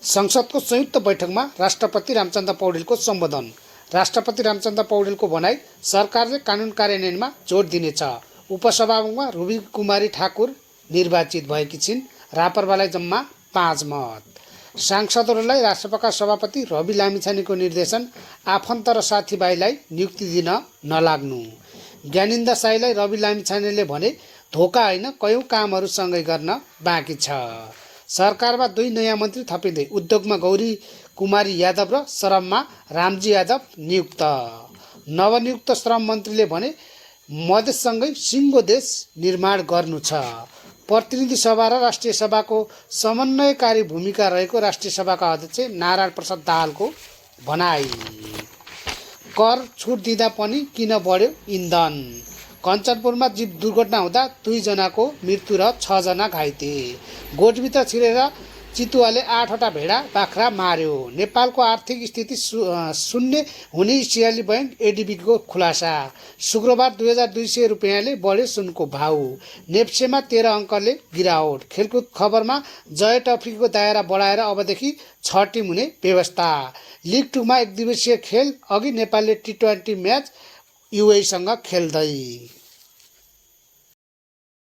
संसदको संयुक्त बैठकमा राष्ट्रपति रामचन्द्र पौडेलको सम्बोधन। राष्ट्रपति रामचन्द्र पौडेलको भनाई, सरकारले कानुन कार्यान्वयनमा जोड दिनेछ। उपसभामुखमा रुबी कुमारी ठाकुर निर्वाचित भएकी छिन्। रापरवालाई जम्मा 5 मत। सांसदहरूलाई राष्ट्रसभाका सभापति रवि लामिछानेको निर्देशन, आफन्त र साथीभाइलाई नियुक्ति दिन नलाग्नु। ज्ञानिन्द साईलाई रवि लामिछानेले भने, धोका होइन, कयौं कामहरू सँगै गर्न बाँकी छ। सरकारमा 2 नयाँ मन्त्री थपिँदै, उद्योगमा गौरी कुमारी यादव र श्रममा रामजी यादव नियुक्त। नवनियुक्त श्रम मन्त्रीले भने, मधेससँगै सिङ्गो देश निर्माण गर्नु छ। प्रतिनिधि सभा र राष्ट्रिय सभाको समन्वयकारी भूमिका रहेको राष्ट्रिय सभाका अध्यक्ष नारायण प्रसाद दाहालको भनाई। कर छुट दिँदा पनि किन बढ्यो इन्धन? कञ्चनपुरमा जीप दुर्घटना हुँदा 2 जनाको मृत्यु र 6 जना घाइते। गोठभित्र छिरेर चितुवाले 8वटा भेडा बाख्रा मार्यो। नेपालको आर्थिक स्थिति शून्य हुने एसियाली बैंक एडिबीको खुलासा। शुक्रबार 2200 रुपियाँले बढ्यो सुनको भाउ। नेप्सेमा 13 अङ्कले गिरावट। खेलकुद खबरमा जय ट्रफीको दायरा बढाएर अबदेखि 6 टिम हुने व्यवस्था। लिग 2 मा 1 दिवसीय खेल अघि नेपालले T20 म्याच युएईसँग खेल्दै।